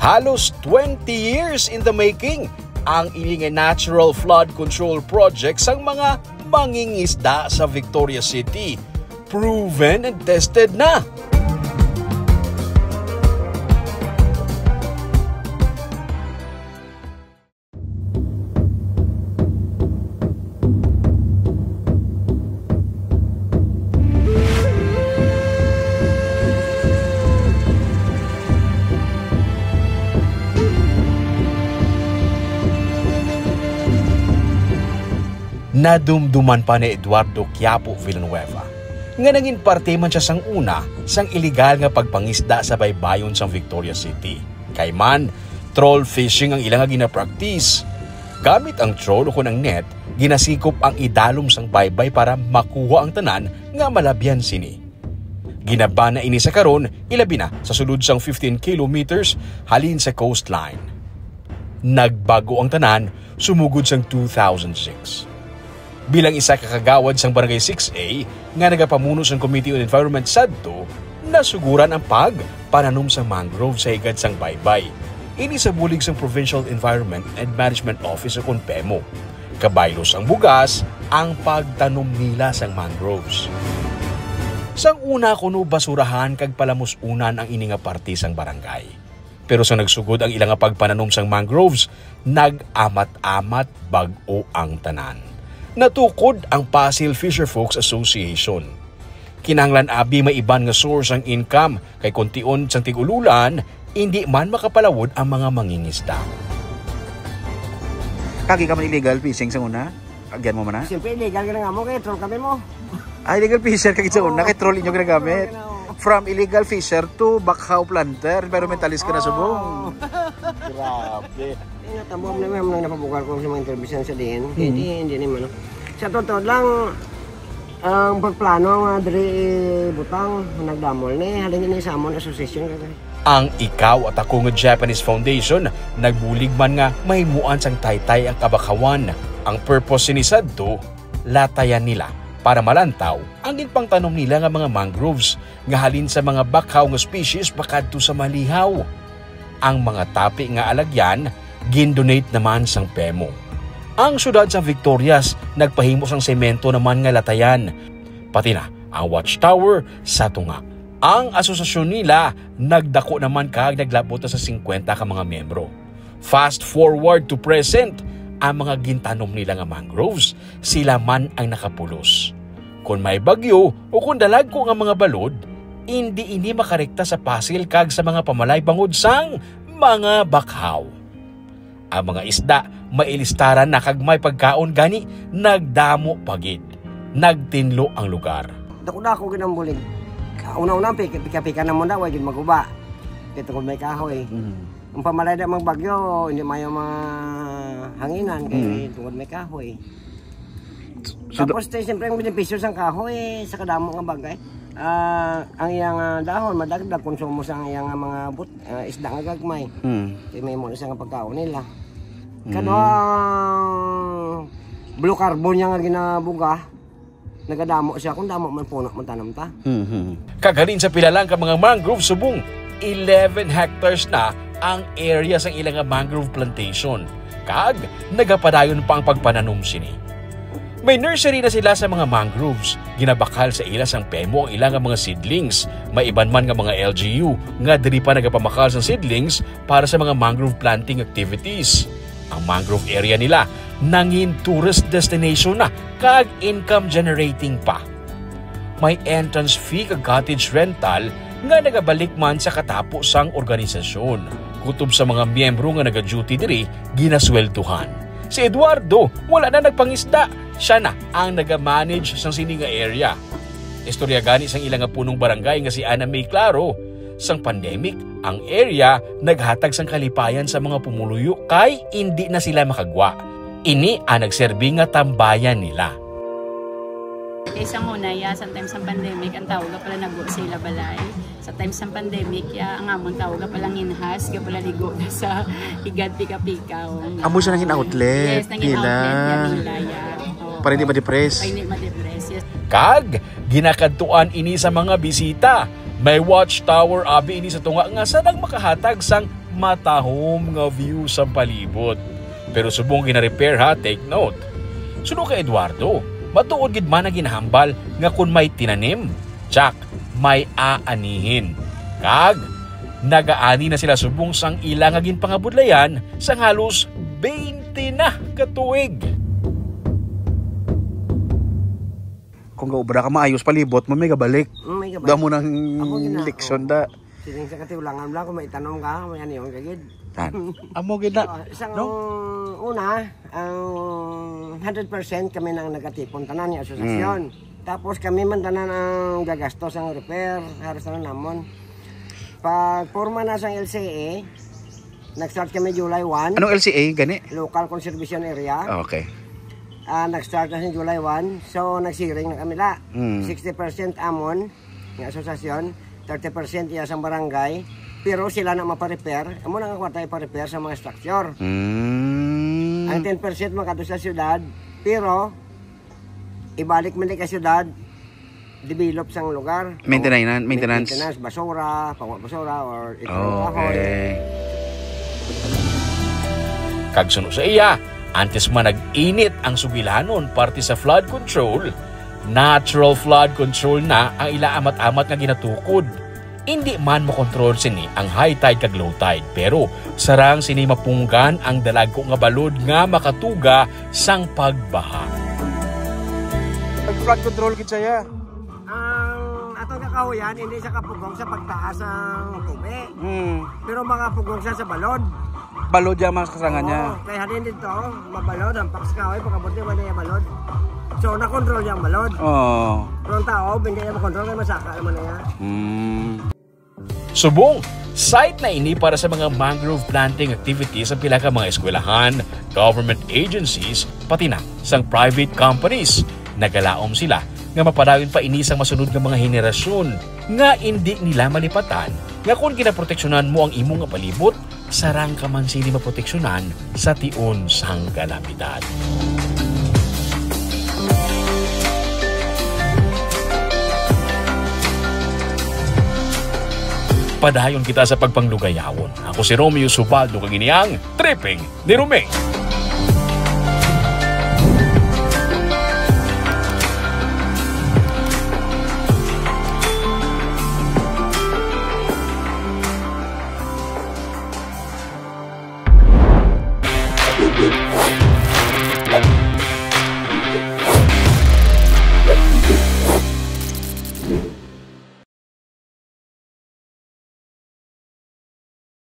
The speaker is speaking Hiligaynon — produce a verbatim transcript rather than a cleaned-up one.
Halos twenty years in the making ang ini nga natural flood control project sang mga mangingisda sa Victoria City. Proven and tested na. Nadumduman pa ni Eduardo Quiapo Villanueva nga nangin parte man siya sang una sang iligal nga pagpangisda sa baybayon sang Victoria City. Kay man, troll fishing ang ila nga ginapractice. Gamit ang troll ukon ang net, ginasikop ang idalom sang baybay para makuha ang tanan nga malabyan sini. Ginabana ini sa karon, ilabi na sa sulod sang fifteen kilometers halin sa coastline. Nagbag-o ang tanan sumugod sang two thousand six. Bilang isa ka kagawad sang Barangay six A nga nagapamuno sang Committee on Environment sadto, nasuguran ang pagpananom sang mangrove sa higad sang baybay. Ini sa bulig sang Provincial Environment and Management Office ukon PEMO. Kabaylo sang bugas ang pagtanom nila sang mangroves. Sang una kuno basurahan kag palamus-unan ang ini nga parte sang barangay. Pero sa nagsugod ang ila nga pagpananom sang mangroves, nag-amat-amat bag-o ang tanan. Natukod ang Pasil Fisherfolks Association. Kinahanglan abi may iban nga source ang income, kay kon tion sang tig-ululan, indi man makapalawod ang mga mangingisda. Kagi ka man illegal fishing sa una? Agyan mo man na? Siyempre, illegal ka na nga mo, kaya troll kami mo. Ah, illegal fisher ka gid sa una, Oo. Kay troll inyo ginagamit. Oo, ginawa. From illegal fisher to backhoe planter, environmentalist ka na subong. Oo. Grabe. Eh, natabo mo naman ang napabugal ko sa mga interview sa diin. Kaya Mhm. di, hindi naman, no? Sa totoo lang, ang pagplano nga diri butang, nagdamol ni, halin ni sa amon association ka, ka. Ang Ikaw at Ako nga Japanese Foundation nagbulig man nga mahimuan sang taytay ang kabakhawan. Ang purpose sini sadto, latayan nila para malantaw ang ginpangtanom nila nga mga mangroves nga halin sa mga backhoe nga species pakadto sa malihaw. Ang mga tapi nga alagyan gin-donate naman sang PEMO. Ang siyudad sang Victorias nagpahimo sang semento naman nga latayan, pati na ang watchtower sa tunga. Ang asosasyon nila nagdako naman kag naglabot na sa singkwenta ka mga miyembro. Fast forward to present, ang mga gintanom nila nga mangroves, sila man ang nakapulos. Kon may bagyo o kon dalagko nga mga balod, indi ini makarekta sa pasil kag sa mga pamalay bangod sang mga bakhaw. Ang mga isda mailistaran na kag may pagkaon, gani nagdamo pa gid. Nagtinlo ang lugar. Dako-dako gid ang bulig. Una-una, pika-pika na muna, wa gid maguba. Kay tungod may kahoy. Mm. Ang pamalay na magbagyo, hindi mayo mahanginan, kay Mm. tungod may kahoy. So, Tapos, te, siyempre, ang benepisyo sang kahoy, sa kadamo nga bagay. Ah, ang iyang, ah, dahon, madagdag konsumo sa iyang, ah, mga but-, ah, isda nga gagmay. Mm. Kay may mo siya nga pagkaon nila. Mm. Kano ang blue carbon niya nga ginabuga, nagadamo siya kung damo man puno man tanom ta. Mhm. Kag halin sa pila lang ka mga mangrove subong eleven hectares na ang area sang ila nga mangrove plantation, kag nagapadayon pa ang pagpananom sini. May nursery na sila sa mga mangroves. Ginabakal sa ila sang PEMO ang ila nga mga seedlings. May iban man nga mga L G U nga diri pa nagapamakal sang seedlings para sa mga mangrove planting activities. Ang mangrove area nila nangin tourist destination na kag income generating pa. May entrance fee kag cottage rental nga nagabalik man sa katapo sang organisasyon. Kutob sa mga miyembro nga naga-duty diri, ginasweldohan. Si Eduardo, wala na nagpangisda. Siya na ang naga-manage sang sini nga area. Istorya gani sang ila nga punong barangay nga si Ana May Claro, sang pandemic, ang area naghatag sang kalipayan sa mga pumuluyo kay indi na sila makagwa. Ini ang nagserbi nga tambayan nila. Kay sa una, ya, sometimes sa pandemic, ang tao ga pala nagwa sa ila balay. Sa times sa pandemic, ya, ang amon tao ga pala nginhas, ga pala ligo na sa higad pika-pika, oh. Amo siya nangin outlet, Yes, nangin pila. outlet, ya, nila, ya. Oh. Para hindi ma-depress. Para hindi ma-depress, yes. Kag ginakadtuan ini sa mga bisita. May watchtower abi ini sa tunga nga sadang makahatag sang matahom nga view sa palibot. Pero subong gina-repair ha, take note. Suno kay Eduardo, matuod gid man ang ginahambal nga kun may tinanim, tsak, may aanihin. Kag nagaani na sila subong sang ila nga ginpangabudlayan sang halos twenty na ka tuig. Kung gaobra ka maayos, palibot mo may gabalik. Mm, may gabalik. Damo nang Amo gina-, leksyon oo. Da. Siling sa katiulangan lang kung may tanom ka, may anion ka gid. Tan. Amo gid na. Ah, isang No? una, ang hundred percent kami nang nagatipon tanan ni asosasyon. Mm. Tapos kami man tanan ang gagasto sang repair, haros tanan namon. Pag porma na sang L C A, nag-start kami July one. Anong L C A gani? Local Conservation Area. Ah, okay. Ah, nag-start na sa July one. So, nagsiring na kami la. Mm. Sixty percent amon, nga asosasyon, thirty percent iya sang barangay, pero sila na mapa-repair, amo na nga kwarta ipa-repair sa mga structure. Mm. Ang ten percent makadto sa syudad, pero ibalik man ni ka syudad, develop sang lugar. Maintenance, maintenance. Maintenance, basura, pangwa basura, or itanom kahoy. Okay. Kag suno sa iya, antes man nag-init ang sugilanon parte sa flood control, natural flood control na ang ila amat-amat nga ginatukod. Indi man makontrol sini ang high tide kag low tide, pero sarang sini mapunggan ang dalagko nga balod nga makatuga sang pagbaha. Pag flood control gid siya. Ang ato nga kahoyan, hindi siya kapugong sa pagtaas ang tubig. Hmm. Pero mga pugong siya sa balod. Balod yung mga kasangan niya. Oo, kaya halin dito, mabalod, ang paks kahoy, pagkabuti mo na yung balod. So, na-control niya ang balod. Oo. Pero ang tao, hindi niya makontrol, kaya masaka naman na yan. Hmm. Subong, site na ini para sa mga mangrove planting activities sa pila ka mga eskwelahan, government agencies, pati na sang private companies. Nagalaom sila nga mapadayon pa ini sang masunod nga mga henerasyon nga indi nila malipatan nga kon ginaproteksyonan mo ang imo nga palibot, sarang ka man sini maproteksyonan sa tion sang kalamidad. Padayon kita sa pagpanglugayawon. Ako si Romeo Subaldo, kag ini ang Tripping ni Romeo.